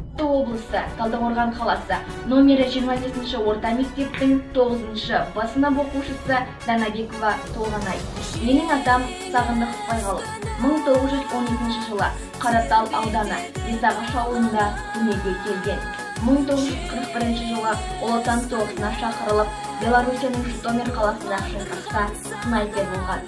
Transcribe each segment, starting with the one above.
Облысы, Талдықорған қаласы, номері 25 орта мектептің 9 Б сынып оқушысы Данабекова Толғанай. Менің атам Сағындық Байғалов 1912 жылы Қаратал ауданы, Бесағаш ауылында дүниеге келген. 1941 жылы Ұлы Отан соғысына шақырылып, Белоруссияның Житомир қаласындағы шайқаста снайпер болған.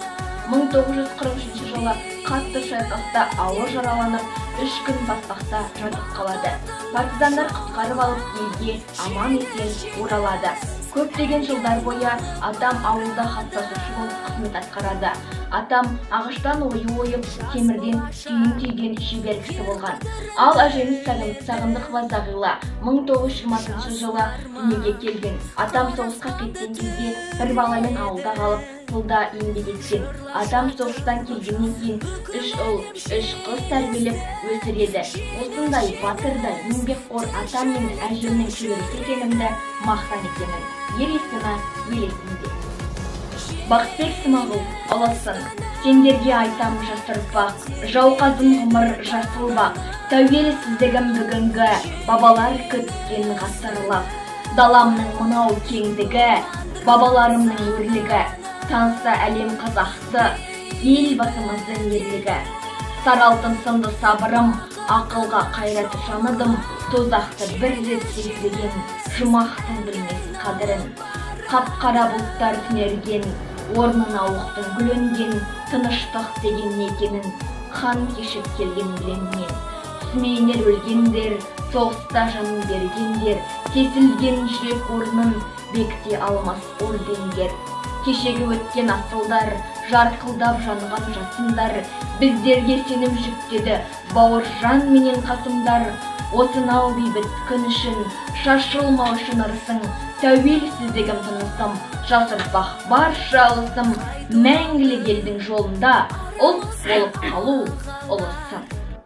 1943 жылы қатты шайқаста ауыр жараланып, 3 күн батпақта жатып қалады. Партизандар құтқарып алып, елге аман есен оралады. Көптеген жылдар бойы атам ауылда хат тасушы болып қызмет атқарады. Атам ағаштан ою ойып, темірден түйін түйген шебер кісі болған. Ал әжеміз Сағындықова Зағила 1920 жылы дүниеге келген. Атам соғысқа кеткен кезде бір баламен ауылда қалып, тылда еңбек еткен. Атам соғыстан келгеннен кейін үш ұл, үш қыз тәрбиелеп өсіреді. Осындай батыр да еңбекқор атам мен әжемнің шөбересі екенімді мақтан етемін. Ер есімі ел есінде. Бақытбек Смағұл, «Ұлысын». Сендерге айтам, жас ұрпақ, жауқазын ғұмыр, жасыл бақ, тәуелсіздігім бүгінгі, бабалар күткен ғасырлық. Даламның мынау кеңдігі, бабаларымның өрлігі, таныса әлем қазақты, Елбасымыздың ерлігі. Сары алтын сынды сабырым, ақылға қайрат жаныдым, тозақты бір рет сезбеген жұмақтың білмес қадірін. Қап қара бұлттар түнерген, орнына оқтың гүл өнген, тыныштық деген не екенін қан кешіп келген білем мен. Түсіме енер өлгендер, соғыста жанын бергендер, тесілген жүрек орнын бекіте алмас ордендер. Кешегі өткен асылдар, жарқылдап жанған жасындар, біздерге сенім жүктеді Бауыржан менен Қасымдар. Осынау бейбіт күн үшін, шашылмау үшін ырысың, тәуелсіздігім тынысым, жас ұрпақ, барша ұлысым, мәңгілік елдің жолында ұлт болып қалу ұлы сын.